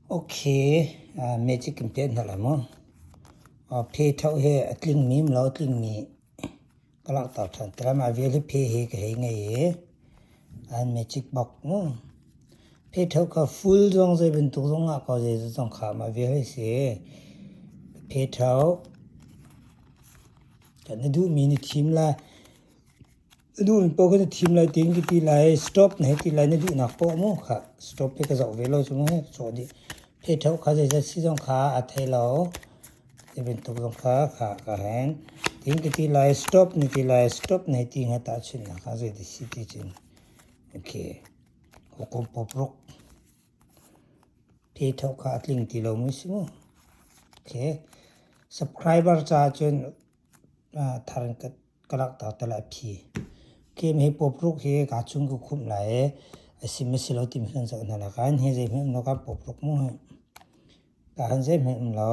Okay, magic kan piah hna lai mu. Phe tho he a tlingmi lo a tlingmi ka langhter ṭhan te lai. Mah vial hi phe he ka hei ngei i an magic bak mu. Phe tho kha full zong zei bantuk zong ah ko zei zong kha mah vial hi si. Phe tho kan na duhmi na thim lai. Na duhmi paoh kha na thim lai tiin ka ti lai. Stop na hei ti lai na duhnak paoh mu kha stop hi ka zoh ve lo cu mu ka cawh dih. Phetho kha zeizat si zong kha a thei lo. Ti bantuk zong kha kha ka hen. Tiin ka ti lai stop na ti lai stop na hei ti hnga tahchunhnak kha zei ti si ti cun. Okay. Hukum popruk. Phetho kha a tling ti lo mu si mu. Okay. Subscriber caah cun thar in ka ka langhter te lai a phi. Kem hi pawpruk hi kaa chung ka khumh lai i a sim a si lo timi kan zoh hna lai. Kaan hi zeihmanh um lo kaan pawpruk mu hi. Kaan zeihmanh um lo.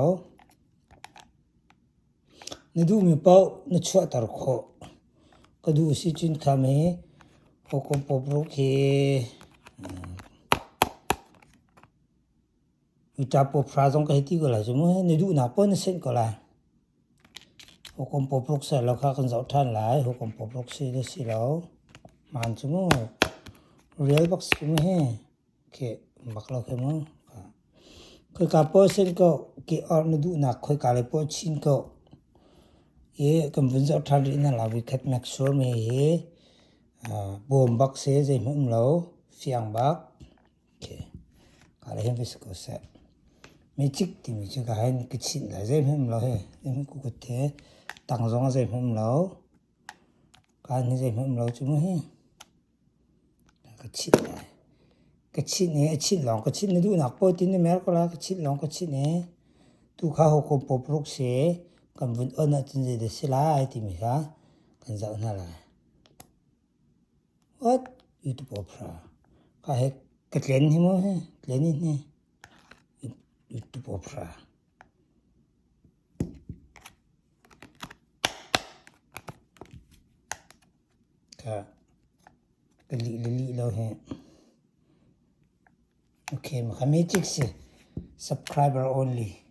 Na duhmi paoh na chuahter khawh. Ka duh si cun kham hi hawikom pawpruk hi Mita pawphra zong ka hei ti ko lai cu mu. Na duhnak paoh na senh ko lai. Hawikom pawpruk ser lo kha kan zoh ṭhan lai. Hawikom pawpruk si le si lo. Hmaan cu mu. Real bak si mu hi. Khi bak lo khi mu. Khoika paoh senh ko. Ki or na duhnak khoika lei paoh chin ko. I kan vun zoh ṭhan rih hna lai. Voikhat make sure mi hi bawm bak si zeihmanh um lo. Fiang bak. Ka le hin va si ko seh. Mecik timi cu ka hin ka chinh lai zeihmanh um lo hi. Zeihmanh ku kut he tang zong ah zeihmanh um lo. Ka hin zeihmanh um lo cu mu hi. Ka chinh lai. Ka chinh i a chinh lawng ka chinh na duhnak paoh tin na mer ko lai. Ka chinh lawng ka chinh i tu kha hawikom pawpruk si kan vun on ahcun zeidah si lai timi kha kan zoh hna lai. What? YouTube opera. Ka he ka tlen hi mu he tlen hi ni. YouTube opera. Ka ka li li li lo he. Okay, maka magic si. Subscriber only.